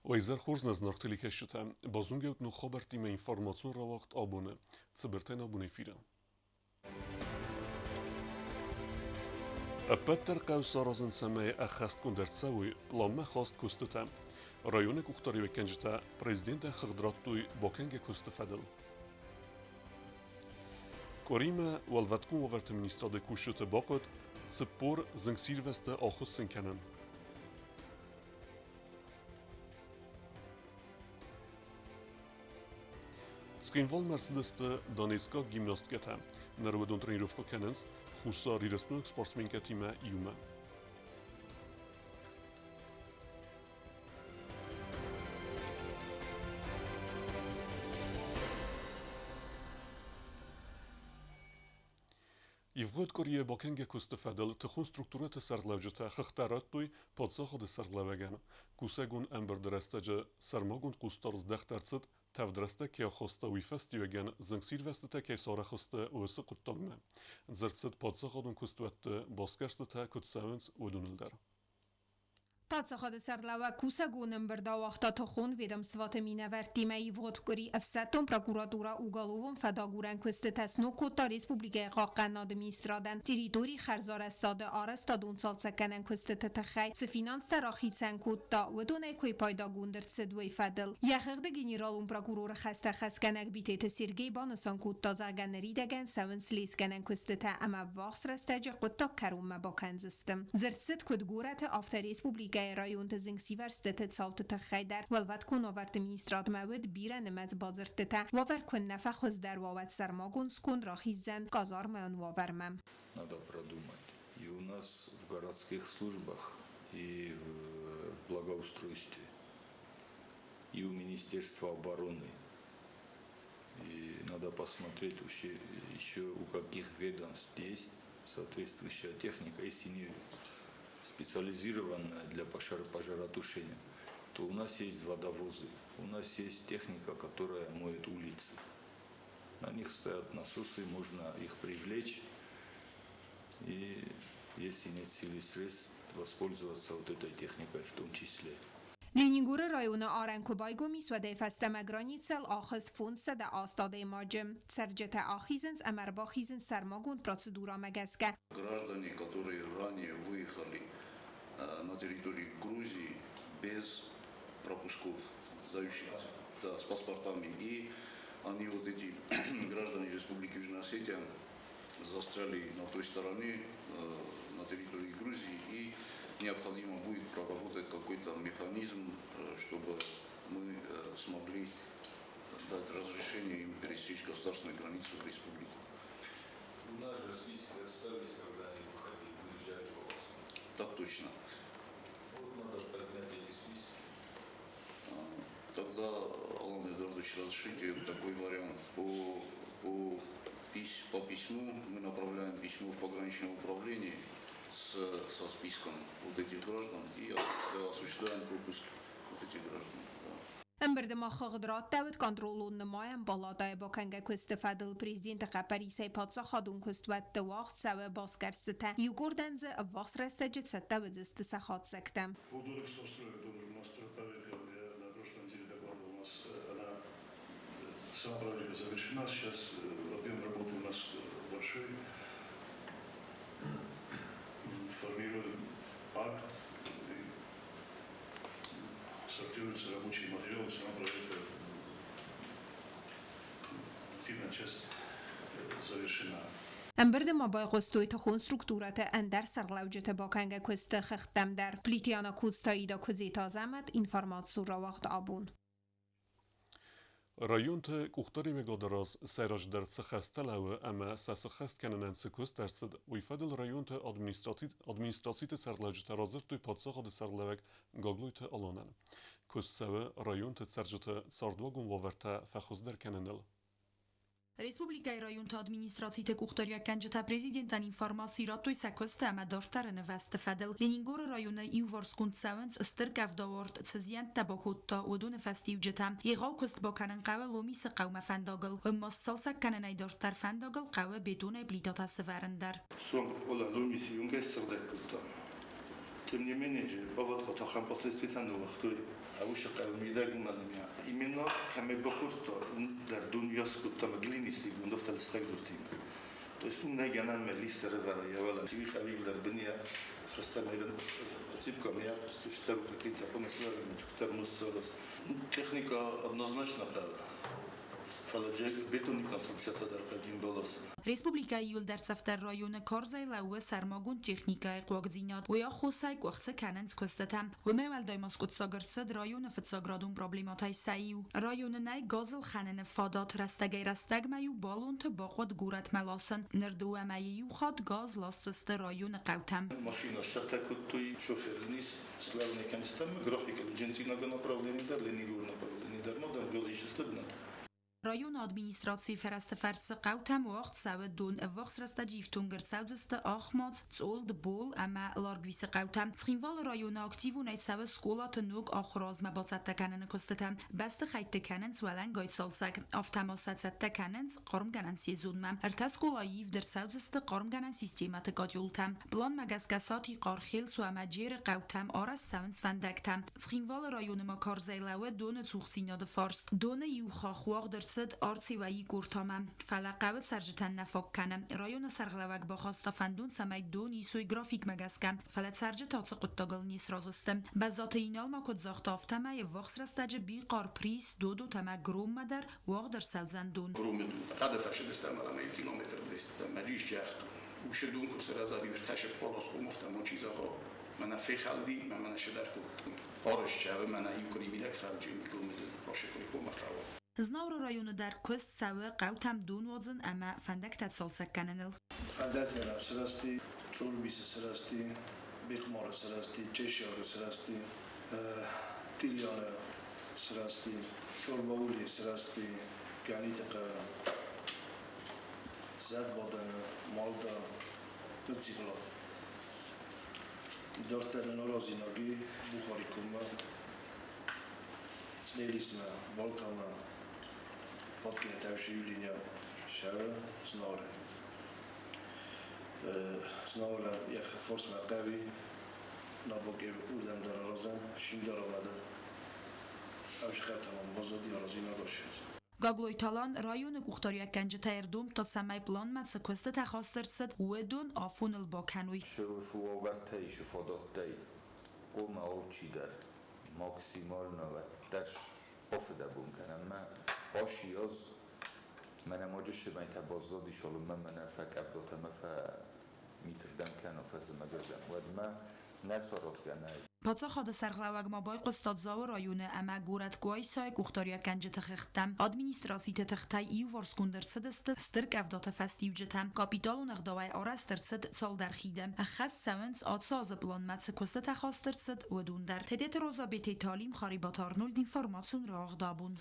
Уӕ изӕр хорз нӕ зынаргъ телекӕсджытӕ! Базонгӕут ног хабӕрттимӕ информацион рауагъд абоны. Цыбыртӕй нӕ абон эфиры. Ӕппӕт дӕр хъӕуы саразын, цӕмӕй ӕххӕстгонд ӕрцӕуой пъланмӕ хаст куыстытӕ. Районы къухдариуӕггӕнджытӕ президентӕн хыгъд радтой бакӕнгӕ куысты фӕдыл. Къуыримӕ Уӕлвӕткон уавӕрты министрады кусджыты бахъуыд 40 зынгсирвӕзты ахуыссын кӕнын. Цхинвалмӕ ӕрцыдысты донецкаг гимнасткӕтӕ. Ныр уыдон тренировкӕ кӕнынц Хуссар Ирыстонаг спортсменкӕтимӕ иумӕ. Ивгъуыд къуырийы бакӕнгӕ куысты фӕдыл тыхон структурӕты сӕргълӕуджытӕ хыгъдтӕ радтой паддзахады сӕргълӕууӕгӕн. Кусӕгон ӕмбырды рӕстӕджы сӕрмагонд хъусдард здӕхт ӕрцыд, тӕвд рӕстӕг кӕй ахаста, уый фӕстиуӕгӕн зынгсирвӕзтытӕ кӕй сарӕх сты, уыцы хъуыддагмӕ. Дзырд цыд паддзахадон куыстуӕтты басгӕрстытӕ куыд цӕуынц, уыдоныл дӕр. Паддзахады сӕргълӕууӕг кусӕгон ӕмбырд ауагъта тыхон ведомствоты минӕвӕрттимӕ ивгъуыд къуыри ӕфсӕддон прокуратурӕ уголовон фӕдагурӕн куыстытӕ сног кодта республикӕйы хъахъхъӕнынады министрадӕн территорийы хӕрзарӕзтады арӕзтадон цалцӕггӕнӕн куыстыты тыххӕй цы финанстӕ рахицӕн кодта, уыдонӕй куы пайдагонд ӕрцыд, уый фӕдыл. Йӕ хыгъды генералон прокуроры хӕстӕ хӕсгӕнӕг Битеты Сергей банысан кодта, зӕгъгӕ, ныридӕгӕн цӕуынц лесгӕнӕн куыстытӕ ӕмӕ ӕввахс рӕстӕджы хъуыддаг кӕронмӕ бакӕндзысты. Дзырд цыд куыд горӕты, афтӕ республикӕйы районты зынгсивӕрзтыты цауты тыххӕй дӕр. Уӕлвӕткон уавӕрты министрадмӕ уыд бирӕнымӕц бадзырдтытӕ. Уавӕр куыннӕ фӕхуыздӕр уа, уӕд сӕрмагонд сконд рахиздзӕн казармӕйон уавӕрмӕ. Надо продумать. И у нас в городских службах, и в благоустройстве, и у Министерства обороны. И надо посмотреть еще у каких ведомств есть соответствующая техника, если не специализированная для пожаротушения, то у нас есть водовозы, у нас есть техника, которая моет улицы. На них стоят насосы, можно их привлечь. И если нет силы средств, воспользоваться вот этой техникой в том числе. Ленингоры районы арӕн куы байгом ис, уӕдӕй фӕстӕмӕ границӕйыл ахызт 508 адӕймаджы. Цӕрджытӕ ахизынц ӕмӕ ӕрбахизынц сӕрмагонд процедурӕмӕ гӕсгӕ. Граждане, которые ранее выехали на территорию Грузии без пропусков, сдающих, да, с паспортами, и они, вот эти граждане Республики Южная Осетия, застряли на той стороне, на территории Грузии, и необходимо будет проработать какой-то механизм, чтобы мы смогли дать разрешение им пересечь государственную границу в республику. У нас же списки остались, когда они выходили, выезжали по вас. Так точно. Вот надо поднять эти списки. Тогда, Алан Эдуардович, разрешите такой вариант. По письму мы направляем письмо в пограничное управление со списком вот этих граждан и осуществляем пропуск вот этих граждан. Да. Ӕмбырды ма хыгъд радтӕуыд контролон нымайӕн палатӕйы бакӕнгӕ куысты фӕдыл президенты хъӕппӕрисӕй паддзахадон куыстуӕтты уагъд цӕуы басгӕрстытӕ. Иу къордӕн дзы ӕввахс рӕстӕджы цӕттӕ уыдзысты сӕ хатдзӕгтӕ. Удорекстрой тоже у нас проверка, я на прошлой неделе докладывал, у нас она, сама проверка завершена, сейчас объем работы у нас большой. Формируем акт, сортируются рабочие материалы, сама проверка, активная часть завершена. Ӕмбырды ма байхъуыстой тыхон структурӕты ӕндӕр сӕргълӕуджыты бакӕнгӕ куысты хыгъдтӕм дӕр. Плитиана Куцтаида Куыдзеты Азӕмӕт, информацион рауагъд абон. Районты къухдариуӕгады раз сӕйраджыдӕр цы хӕстӕ лӕууы ӕмӕ сӕ сыххӕст кӕнынӕн цы куыст ӕрцыд, уый фӕдыл районты администрациты сӕргълӕуджытӕ радзырдтой паддзахады сӕргълӕууӕг Гаглойты Аланӕн. Куыст цӕуы районты цӕрджыты цардуагон уавӕртӕ фӕхуыздӕр кӕныныл. Республикӕйы районты администрациты къухдариуӕггӕнджытӕ президентӕн информаци радтой сӕ куысты ӕмӕ дарддӕры нывӕзты фӕдыл. Ленингоры районы иуварсгонд цӕуынц стыр къӕвдауард цы зиӕнттӕ бакодта, уыдоны фӕстиуджытӕ. Егъау куыст бакӕнын хъӕуы Ломисы хъӕумӕ фӕндагыл. Уым ма сцалцӕг кӕнынӕй дарддӕр фӕндагыл хъӕуы бетонӕй плитатӕ сывӕрын дӕр. Сон Ола Ломисы уынгӕй ссыгъдӕг кодта. Тем не менее же, ӕвӕдгъӕтӕ. Ахӕм последствийтӕ ныууагътой уыцы хъӕуы мидӕг, уымӕн ӕмӕ именно кӕмӕй бахордта, уым дӕр дон йас кодта ӕмӕ глинистый гонд, афтӕ лыстӕг дуртимӕ. То есть уым нӕй гӕнӕн мӕ листер ӕвӕра йӕ уӕлӕ. Иу хъӕуы дӕр бын йӕ фӕстӕмӕ ципкам йӕ стӕр какие-то Техника однозначно хъӕуы. Фӕлӕ бетонный конструкциятӕ дӕр хъӕдин бӕлас. Республикӕйы иуылдӕр цӕфдӕр районы карзӕй лӕууы сӕрмагонд техникӕйы хъуагдзинад. Уый аххосӕй къуыхцы кӕнынц куыстытӕ. Уымӕй уӕлдай ма скъуыддзаг ӕрцыд районы фыццаградон проблемӕтӕй сӕ иу. Районы нӕй газыл хӕныны фадат, рӕстӕгӕй-рӕстӕгмӕ-иу баллонты бахъуыд горӕтмӕ ласын. Ныр дыууӕ мӕйы иу хатт газ ласдзысты районы хъӕутӕм. Машинӕ сцӕттӕ кодтой шофер славный кӕнстӕм, графика Аргентинага направлени дӕр, Ленингор направлени дӕр ма дӕр газ исысты бынат. Районы администрацийы фӕрӕзты фӕрцы хъӕутӕм уагъд цӕуы дон ӕввахс рӕстӕджы ифтонг ӕрцӕудзысты Ахмац, Цъолд, Бол ӕмӕ Ларгвисы хъӕутӕ. Цхинвалы районы активонӕй цӕуы скъолаты ног ахуыразмӕ бацӕттӕ кӕныны куыстытӕ. Бӕстыхӕйтты кӕнынц уӕлӕнгай цалцӕг. Афтӕ ма сӕ цӕттӕ кӕнынц хъармгӕнӕн сезонмӕ. Ӕртӕ скъолайы ивд ӕрцӕудзысты хъармгӕнӕн системӕты кадюлтӕ. Планмӕ гӕсгӕ Сати, Къархелсу ӕмӕ Джеры хъӕутӕм арӕзт цӕуынц фӕндӕгтӕ. Цхинвалы районы ма карзӕй лӕууы доны цухдзинады фарст. Доны иу хахх уагъд ӕрцыд Арцеуайы Куртамӕ, фӕлӕ хъӕуы цӕрджытӕн нӕ фаг кӕны. Районы сӕргълӕууӕг бахаста фӕндон, цӕмӕй дон исой графикмӕ гӕсгӕ, фӕлӕ цӕрджытӕ ацы хъуыддагыл не сразы сты. Бӕззаты Инал ма куыд загъта, афтӕмӕй ӕввахс рӕстӕджы Бихъар, Прис, Додот ӕмӕ Громмӕ дӕр уагъд ӕрцӕудзӕн дон. Громы хъӕды фӕсыдыстӕм ӕмӕ километр 200 Уышы дон куы сырӕза, иу тӕсык полос къумовтӕ мочи зӕгъо, мӕнӕ фехӕлди, мӕ мӕнӕ сыдӕр кодтон. Хорызчӕвы мӕнӕ иу къуыри мидӕг фӕрджын Громыды Росикъури коммӕ хауы. Знауыры районы дӕр куыст цӕуы хъӕутӕм дон уадзын ӕмӕ фӕндӕгтӕ цалцӕг кӕныныл. Фӕндӕгтӕ сырӕзти, Цъурбисы сырӕзти, Бехъмары сырӕзти, Чъешиагы сырӕзти, Тъилианы сырӕзти, Чъорбаулийы сырӕзти, Гӕниты хъӕуы, Зӕдбадӕны, Малда, Ныццигълат. Дарддӕр нын аразинаг и Бухари коммӕ, Цънелисмӕ, Балтамӕ, Паткинӕ тӕвсы иу линия сӕвы Знауырӕй. Знауырӕн йӕхи фарсмӕ хъӕуи набокъев уырдӕм дӕр аразӕм, Шиндарамӕ дӕр. Ӕвзыхъӕтӕмӕн баззади аразинаг ассӕдз. Гаглойты Алан районы къухдариуӕггӕнджытӕ ӕрдомдта, цӕмӕй планмӕ цы куыстытӕ хаст ӕрцыд, уыдон афоныл бакӕной. Уавӕртӕ исы фадӕттӕй хъуамӕ алчидӕр максимально уӕддӕр бафыдӕбон кӕнӕм. Мӕ аси аз мӕнӕ ма джысымӕйтӕ баззадис, алынмӕ мӕнӕ фӕкъӕвдатӕ мӕ фӕмитырдӕм кӕна, фӕзымӕгырдӕм, уӕдмӕ нӕ саразгӕ нӕй. Паддзахады сӕргълӕууӕг ма байхъуыста Дзауы районы ӕмӕ горӕт Къуайсайы къухдариуӕггӕнджыты хыгъдтӕм. Администрациты тыхтӕй иуварсгонд ӕрцыдысты стыр къӕвдаты фӕстиуджытӕ. Капиталон ӕгъдауӕй арӕзт ӕрцыд цалдӕр хиды. Ӕххӕст цӕуынц, ацы азы планмӕ цы куыстытӕ хаст ӕрцыд, уыдон дӕр. Тедеты Роза, Бететы Алим, Харибаты Арнольд, информацион рауагъд абон.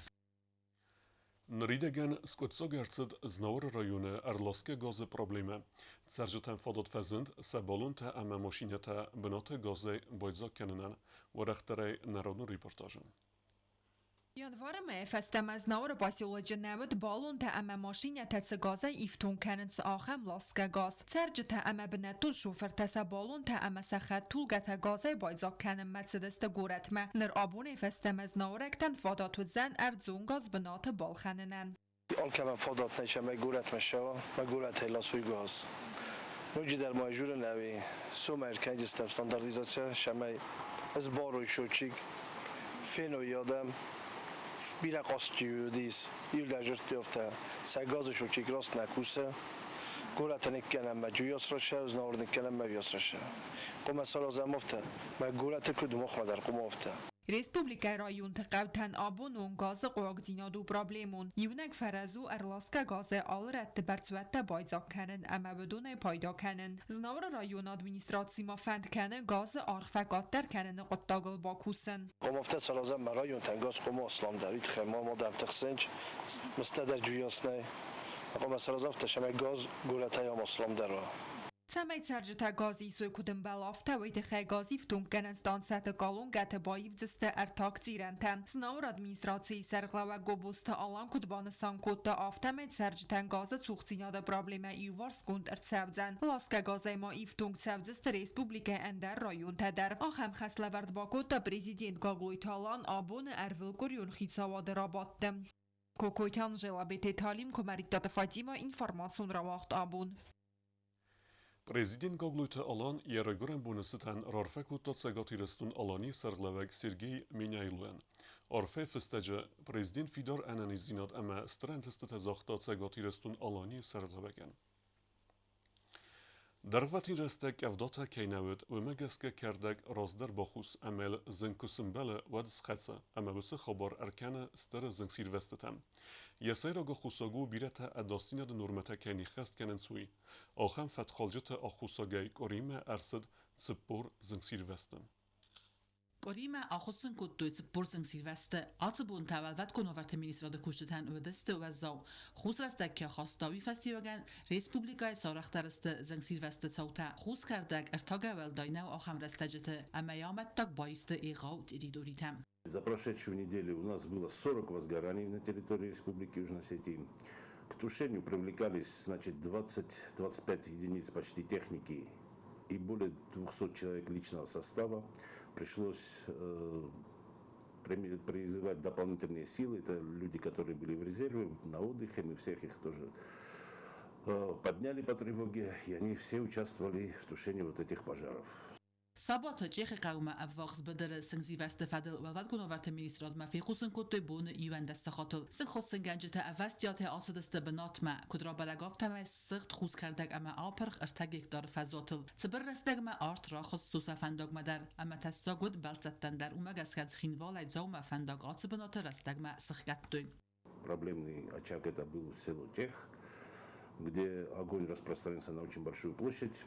Ныридӕгӕн скъуыддзаг ӕрцыд Знауыры районы ӕрласгӕ газы проблемӕ. Цӕрджытӕн фадат фӕзынд сӕ баллонтӕ ӕмӕ машинӕтӕ бынаты газӕй байдзаг кӕнынӕн. Уӕрӕхдӕрӕй народон репортажы. Январы мӕйы фӕстӕмӕ Знауыры поселочы нӕ уыд баллонтӕ ӕмӕ машинӕтӕ цы газӕй ифтонг кӕнынц, ахӕм ласгӕ газ. Цӕрджытӕ ӕмӕ бынӕттон шофыртӕ сӕ баллонтӕ ӕмӕ сӕ хӕдтулгӕтӕ газӕй байдзаг кӕнынмӕ цыдысты горӕтмӕ. Ныр абонӕй фӕстӕмӕ знауырӕгтӕн фадат уыдзӕн ӕрдзон газ бынаты балхӕнынӕн. Алкӕмӕн фадат нӕй, цӕмӕй горӕтмӕ ссӕуа, мӕ горӕтӕй ласой газ. Ноджыдӕр ма журын ӕви сомӕ ӕркӕнджыстӕм стандартизацийӕ, цӕмӕй ӕз барой счетчик, феной адӕм, бирӕ хъазт уыдис, иу лӕжырдтой афтӕ, сӕ газы счетчик раст нӕ кусы, горӕты ныккӕнӕм мӕ джуйас расӕ, Знауыр ныккӕнӕм мӕ виас расӕ. Хъуамӕ саразӕм афтӕ, мӕ горӕты куыд махмӕ дӕр хъуамӕ афтӕ. Республикӕйы районты хъӕутӕн абон онг газы хъуагдзинад у проблемон. Иунӕг фӕрӕз у ӕрласгӕ газӕй алы рӕтты бӕрцуӕттӕ байдзаг кӕнын ӕмӕ уыдонӕй пайда кӕнын. Знауыры районы администраци ма фӕнд кӕны газы аргъ фӕкъаддӕр кӕныны хъуыддагыл бакусын. Хъуамӕ афтӕ саразӕм мӕ районтӕн газ хъуамӕ асламдӕр, уый тыххӕй ма мадӕм тыхсынч, мыстӕ дӕр джуйас нӕй. Хъуамӕ саразӕм афтӕ, цӕмӕй газ горӕтӕй ам асламдӕр уа. Цӕмӕй цӕрджытӕ газ исой куыд ӕмбӕлы, афтӕ уый тыххӕй газифтонггӕнӕн станцӕты колонкӕты баивдзысты ӕртагцъирӕнтӕ. Знауыр администрацийы сӕргълӕууӕг Гобозты Алан куыд банысан кодта, афтӕмӕй цӕрджытӕн газы цухдзинады проблемӕ иуварсгонд ӕрцӕудзӕн. Ласгӕ газӕй ма ифтонг цӕудзысты республикӕйы ӕндӕр районтӕ дӕр. Ахӕм хӕслӕвӕрд бакодта президент Гаглойты Алан абоны ӕрвылкъуырион хицауады рабадты. Кокойты Анжела, Бететы Алим, Куымӕридтаты Фатимӕ, информацион рауагъд абон. Президент Гаглойты Алан йӕ райгуырӕн боны цытӕн раарфӕ кодта Цӕгат Ирыстон-Аланийы сӕргълӕууӕг Сергей Меняйлойӕн. Арфӕйы фыстӕджы президент фидар ӕнӕниздзинад ӕмӕ стыр ӕнтыстытӕ загъта Цӕгат Ирыстон-Аланийы сӕргълӕууӕгӕн. Дӕргъвӕтин рӕстӕг къӕвдатӕ кӕй нӕ уыд, уымӕ гӕсгӕ кӕрдӕг раздӕр бахус ӕмӕ йыл зынг куы сымбӕлы, уӕд схӕцы, ӕмӕ уыцы хабар ӕркӕны стыр зынгсирвӕзтытӕм. Йӕ сӕйраг аххосаг у, бирӕтӕ ӕдасдзинады нормӕтӕ кӕй не ххӕст кӕнынц, уый. Ахӕм фӕткхалджыты аххосагӕй къуыримӕ ӕрцыд 40 зынгсирвӕзты. Къуыримӕ ахуыссын кодтой 40 зынгсирвӕзты. Ацы бон та Уӕлвӕткон уавӕрты министрады кусджытӕн уыдысты уӕззау. Хус рӕстӕг кӕй хаста, уый фӕстиуӕгӕн республикӕйы сарӕхдӕр сты зынгсирвӕзты цаутӕ. Хус кӕрдӕг ӕртагӕ уӕлдай нӕу ахӕм рӕстӕджыты, ӕмӕ йӕ амӕттаг баисты егъау территоритӕм. За прошедшую неделю у нас было 40 возгораний на территории Республики Южной Осетии. К тушению привлекались, значит, 20-25 единиц почти техники и более 200 человек личного состава. Пришлось призывать дополнительные силы. Это люди, которые были в резерве, на отдыхе. Мы всех их тоже подняли по тревоге, и они все участвовали в тушении вот этих пожаров. Сабаты Чъехы хъӕумӕ ӕввахс быдыры зынгсирвӕзты фӕдыл Уӕлвӕткон уавӕрты министрадмӕ фехъусын кодтой боны 11 сахатыл. Зынгхуыссынгӕнджытӕ ӕвӕстиатӕй ацыдысты бынатмӕ. Куыд рабӕрӕг, афтӕмӕй сыгъд хус кӕрдӕг ӕмӕ апырх ӕртӕ гектары фӕзуатыл. Цыбыр рӕстӕгмӕ арт рахызт сусӕ фӕндагмӕ дӕр, ӕмӕ тӕссаг уыд бӕлццӕттӕн дӕр. Уымӕ гӕсгӕ Цхинвалӕй Дзаумӕ фӕндаг ацы бынаты рӕстӕгмӕ сыхгӕдтой. Проблемный очаг это был село Чех, где огонь распространился на очень большую площадь.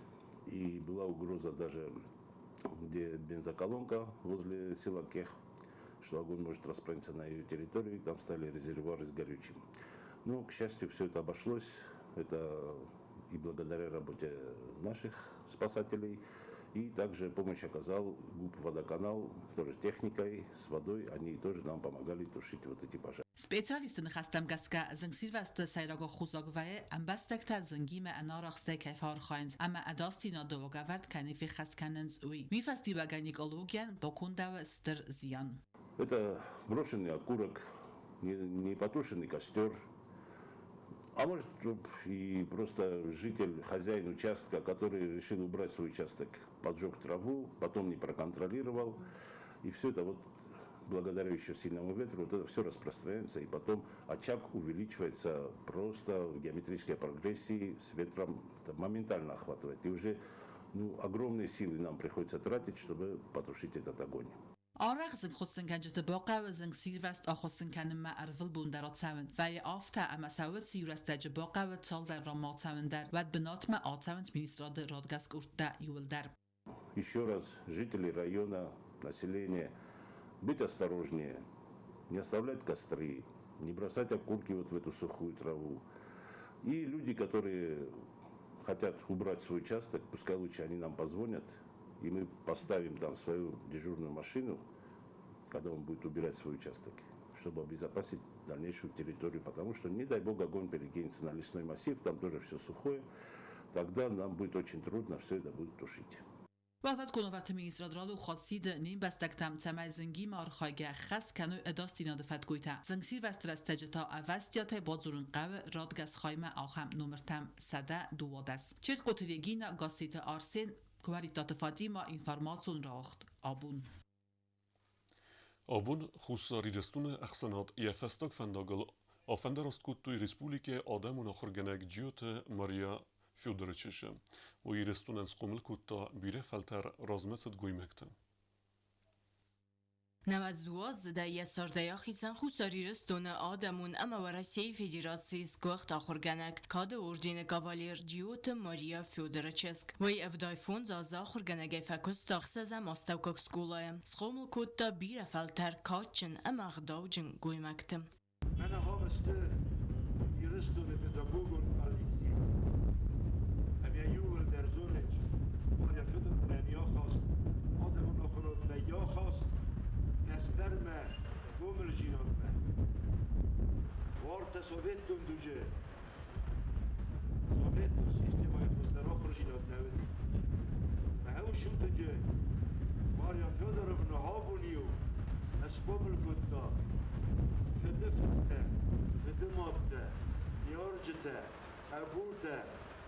И была угроза даже, где бензоколонка возле села Кех, что огонь может распространиться на ее территории, там стояли резервуары с горючим. Но, к счастью, все это обошлось. Это и благодаря работе наших спасателей, и также помощь оказал ГУП «Водоканал», тоже техникой, с водой, они тоже нам помогали тушить вот эти пожары. Специалистты ныхӕстӕм гӕсгӕ, зынгсирвӕзты сӕйраг аххосаг вӕййы, ӕмбӕстӕгтӕ зынгимӕ ӕнарӕхстӕй кӕй фӕархайынц ӕмӕ ӕдасдзинады уагӕвӕрд кӕй не феххӕст кӕнынц, уый. Уый фӕстиуӕгӕн экологийӕн бакондӕуы стыр зиан. Это брошенный окурок, не потушенный костер, а может, и просто житель, хозяин участка, который решил убрать свой участок, поджег траву, потом не проконтролировал. И все это вот благодаря еще сильному ветру, вот это все распространяется, и потом очаг увеличивается просто в геометрической прогрессии с ветром, это моментально охватывает. И уже, ну, огромные силы нам приходится тратить, чтобы потушить этот огонь. Арӕх зынгхуыссынгӕнджыты бахъӕуы зынгсирвӕзт ахуыссын кӕнынмӕ ӕрвылбон дӕр ацӕуын. Вӕййы афтӕ, ӕмӕ сӕ уыцы иу рӕстӕджы бахъӕуы цалдӕр ранмӕ ацӕуын дӕр, уӕд бынатмӕ ацӕуынц министрады радгӕс къордтӕ иууылдӕр. Еще раз, жители района, население, быть осторожнее, не оставлять костры, не бросать окурки вот в эту сухую траву. И люди, которые хотят убрать свой участок, пускай лучше они нам позвонят, и мы поставим там свою дежурную машину, когда он будет убирать свой участок, чтобы обезопасить дальнейшую территорию, потому что, не дай бог, огонь перекинется на лесной массив, там тоже все сухое, тогда нам будет очень трудно все это будет тушить. Уӕлвӕткон уавӕрты министрад ралӕууыд сиды не мбӕстӕгтӕм, цӕмӕй зынгимӕ архайгӕ ӕххӕст кӕной ӕдасдзинады фӕткойтӕ. Зынгсирвӕзты рӕстӕджы та ӕвӕстиатӕй бадзурын хъӕуы радгӕс хаймӕ ахӕм номыртӕм 112. Чертхъоты Регина, Гасситы Арсен, Куымӕридтаты Фатимӕ, информацион рауагъд Абон. Абон Хуссар Ирыстоны ӕхсӕнад йӕ фӕстаг фӕндагыл афӕндараст кодтой республикӕйы адӕмон ахуыргӕнӕг Джиоты Мария Федоры чызджы. Уый Ирыстонӕн схъомыл кодта бирӕ фӕлтӕр размӕцыд гоймӕгты. Нӕуӕдз йӕ цардӕй ахицӕн Хуссар Ирыстоны адӕмон ӕмӕ Уӕрӕсейы Федерацийы сгуыхт ахуыргӕнӕг, кады ордены кавалер Джиоты Мария Федоры чызг. Уый 75 азы ахуыргӕнӕгӕй фӕкуыста ӕхсӕзӕм астӕуккаг скъолайы. Схъомыл кодта бирӕ фӕлтӕр кадджын ӕмӕ ӕгъдауджын гоймӕгты. Мӕнӕ ахӕм сты Ирыстоны педагогон коллектив. Ӕмӕ иууылдӕр зонӕм. Ӕрмӕ хъомылдзинадмӕ. Уартӕ советон дуджы советон системӕйы хуыздӕр ахуырдзинад нӕ уыди. Мӕ уыцы Марья Федоровна абон-иу схъомыл кодта фыды фырттӕ, фыды мадтӕ, ныййарджытӕ, хъӕбултӕ,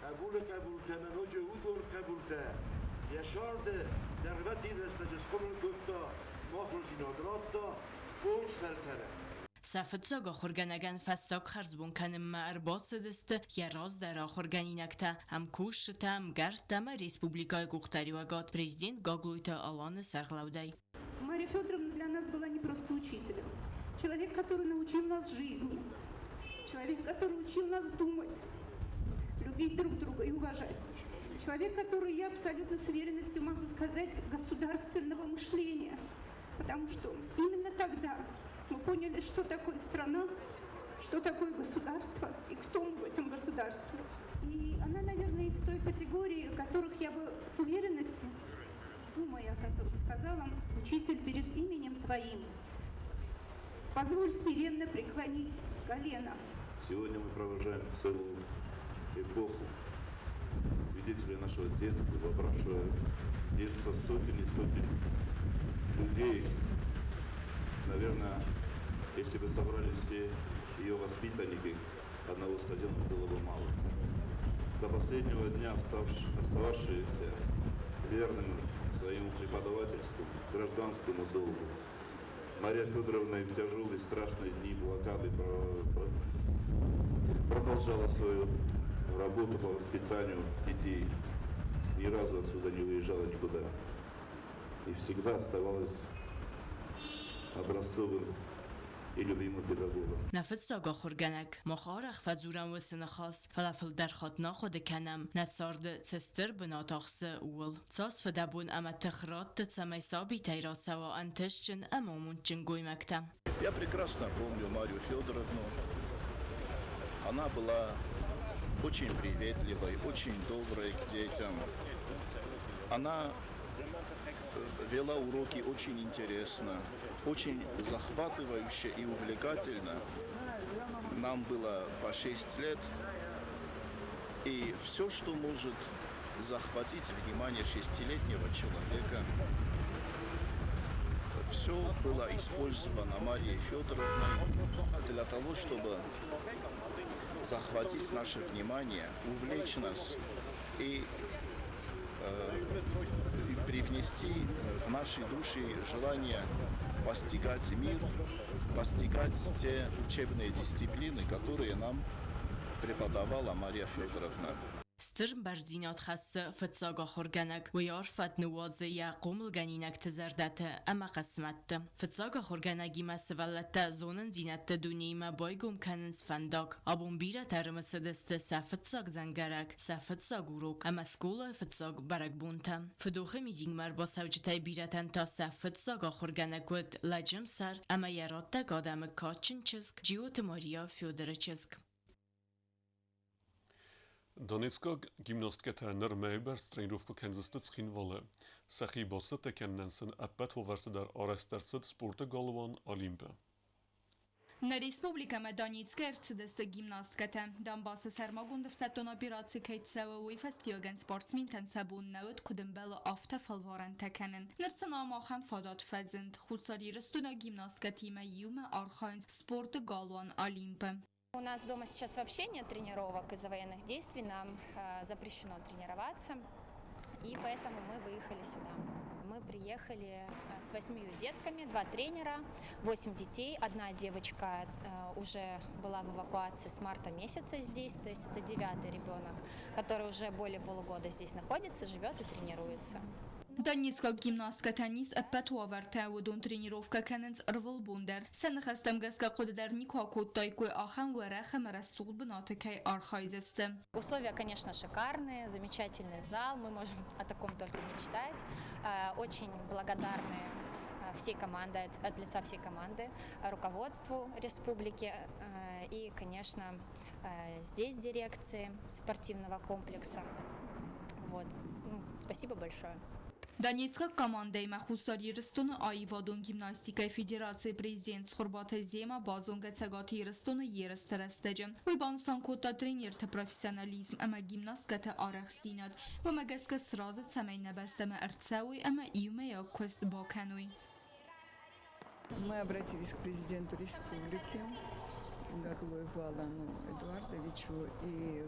хъӕбулы хъӕбултӕ ӕмӕ ноджы уыдон хъӕбултӕ. Йӕ сӕрды дӕргъвӕтин рӕстӕджы схъомыл кодта, махуырдзинад радта фондз фӕлтӕры. Сӕ фыццаг ахуыргӕнӕгӕн фӕстаг хӕрзбон кӕнынмӕ ӕрбацыдысты йӕ раздӕры ахуыргӕнинӕгтӕ, ӕмкусджытӕ, ӕмгӕрттӕ ӕмӕ республикӕйы къухдариуӕгад президент Гаглойты Аланы сӕргълӕудӕй. Мария Федоровна для нас была не просто учителем. Человек, который научил нас жизни. Человек, который учил нас думать, любить друг друга и уважать. Человек, который, я абсолютно с уверенностью могу сказать, государственного мышления. Потому что именно тогда мы поняли, что такое страна, что такое государство и кто мы в этом государстве. И она, наверное, из той категории, которых я бы с уверенностью, думая о которых сказала, учитель перед именем твоим, позволь смиренно преклонить колено. Сегодня мы провожаем целую эпоху, свидетелей нашего детства, вобравшего детство сотен и сотен людей. Наверное, если бы собрали все ее воспитанники, одного стадиона было бы мало. До последнего дня остававшиеся верными своему преподавательскому, гражданскому долгу. Мария Федоровна и в тяжелые страшные дни блокады продолжала свою работу по воспитанию детей. Ни разу отсюда не выезжала никуда. И всегда оставалась образцовым и любимым педагогом. Нӕ фыццаг ахуыргӕнӕг, мах арӕх фӕдзурӕм уыцы ныхас, фӕлӕ фылдӕр хатт нӕ хъуыды кӕнӕм, нӕ царды цы стыр бынат ахсы, ууыл. Цас фыдӕбон ӕмӕ тых ратты, цӕмӕй сабитӕй рацӕуа ӕнтыстджын ӕмӕ амондджын гоймӕгтӕ. Я прекрасно помню Марию Федоровну. Она была очень приветливой, очень доброй к детям. Она вела уроки очень интересно, очень захватывающе и увлекательно. Нам было по 6 лет, и все, что может захватить внимание шестилетнего человека, все было использовано Марией Федоровной для того, чтобы захватить наше внимание, увлечь нас и привнести в наши души желание постигать мир, постигать те учебные дисциплины, которые нам преподавала Мария Федоровна. Стыр бӕрндзинад хӕссы фыццаг ахуыргӕнӕг, уый арф фӕд ныууадзы йӕ хъомылгӕнинӕгты зӕрдӕты ӕмӕ хъысмӕтты. Фыццаг ахуыргӕнӕгимӕ сывӕллӕттӕ зонындзинӕдты дунеимӕ байгом кӕнынц фӕндаг. Абон бирӕтӕ ӕрымысыдысты сӕ фыццаг дзӕнгӕрӕг, сӕ фыццаг урок ӕмӕ скъолайы фыццаг бӕрӕгбонтӕ. Фыдохы митингмӕ ӕрбацӕуджытӕй бирӕтӕн та сӕ фыццаг ахуыргӕнӕг уыд лӕджы мсӕр ӕмӕ йӕ раттӕг адӕмы кадджын чызг Джиоты Мария Федоры чызг. Донецкаг гимнасткӕтӕ ныр мӕйы бӕрц тренировкӕ кӕндзысты Цхинвалы. Сӕхи бацӕттӕ кӕнынӕн сын ӕппӕт уавӕрты дӕр арӕзт ӕрцыд спорты галуан Олимп-ы. Нӕ республикӕмӕ Донецкӕй ӕрцыдысты гимнасткӕтӕ. Донбассы сӕрмагонд ӕфсӕддон операци кӕй цӕуы, уый фӕстиуӕгӕн спортсментӕн сӕ бон нӕ уыд, куыд ӕмбӕлы, афтӕ фӕлварӕнтӕ кӕнын. Ныр сын ам ахӕм фадат фӕзынд. Хуссар Ирыстоны гимнасткӕтимӕ иумӕ архайынц спорты галуан Олимп-ы. У нас дома сейчас вообще нет тренировок из-за военных действий, нам запрещено тренироваться, и поэтому мы выехали сюда. Мы приехали с восьмью детками, два тренера, восемь детей. Одна девочка уже была в эвакуации с марта месяца здесь, то есть это девятый ребенок, который уже более полугода здесь находится, живет и тренируется. Донецкаг гимнасткӕтӕн ис ӕппӕт уавӕртӕ, уыдон тренировкӕ кӕнынц ӕрвылбон дӕр. Сӕ ныхӕстӕм гӕсгӕ хъуыды дӕр никуы акодтаиккой, ахӕм уӕрӕх ӕмӕ рӕсугъд бынаты кӕй архайдзысты. Условия, конечно, шикарные, замечательный зал, мы можем о таком только мечтать. Очень благодарны всей команды, от лица всей команды, руководству республики и, конечно, здесь дирекции спортивного комплекса. Вот. Ну, спасибо большое. Донецкаг командӕимӕ Хуссар Ирыстоны аивадон гимнастикӕйы федерацийы президент Цхуырбаты Зема базонгӕ Цӕгат Ирыстоны ерысты рӕстӕджы. Уый банысан кодта тренерты профессионализм ӕмӕ гимнасткӕты арӕхстдзинад. Уымӕ гӕсгӕ сразы, цӕмӕй нӕ бӕстӕмӕ ӕрцӕуой ӕмӕ иумӕйаг куыст бакӕной. Мы обратились к президенту республики Гаглоеву Алану Эдуардовичу, и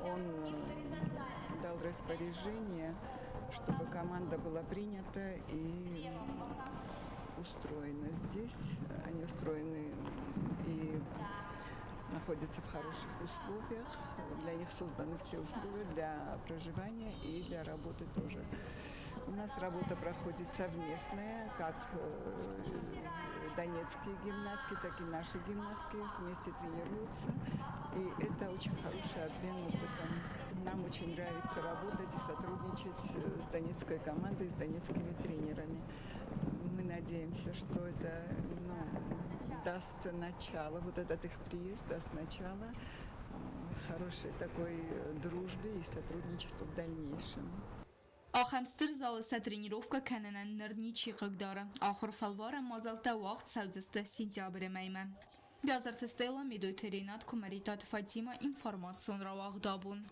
он дал распоряжение, чтобы команда была принята и устроена здесь. Они устроены и находятся в хороших условиях. Для них созданы все условия для проживания и для работы тоже. У нас работа проходит совместная, как донецкие гимнастки, так и наши гимнастки вместе тренируются. И это очень хороший обмен опытом. Нам очень нравится работать и сотрудничать с донецкой командой, с донецкими тренерами. Мы надеемся, что это, ну, даст начало, вот этот их приезд даст начало хорошей такой дружбе и сотрудничеству в дальнейшем. Ахӕм стыр залы сӕ тренировкӕ кӕнынӕн ныр ничи хъыгдары. Ахуыр фӕлварӕн мадзӕлттӕ уагъд цӕудзысты сентябры мӕймӕ. Биазырты Стелла, Медойты Ренат, Куымӕридтаты Фатимӕ, информацион рауагъд абон.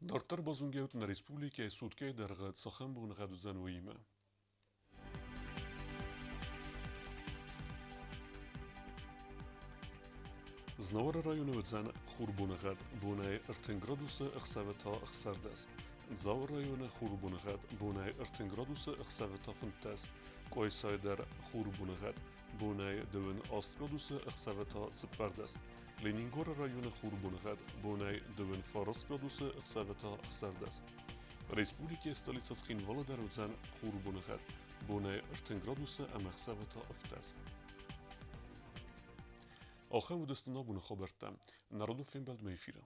Дарддӕр базонгӕут нӕ республикӕйы суткӕйы дӕргъы цахӕм боныгъӕд уыдзӕн, уыимӕ. Знауыры районы уыдзӕн хурбоныгъӕд, бонӕй 30 градусы, ӕхсӕвы та 16. Дзауы районы хурбоныгъӕд, бонӕй 30 градусы, ӕхсӕвы та 15. Къуайсайы дӕр хурбоныгъӕд, бонӕй 28 градусы, ӕхсӕвы та 14. Ленингоры районы хурбоныгъӕд, бонӕй 29 градусы, ӕхсӕвы та 16. Республикӕйы столицӕ Цхинвалы дӕр уыдзӕн хурбоныгъӕд, бонӕй 30 градусы ӕмӕ ӕхсӕвы та 17. Ахӕм уыдысты нӕ абоны хабӕрттӕ. Народон фембӕлдмӕ эфиры.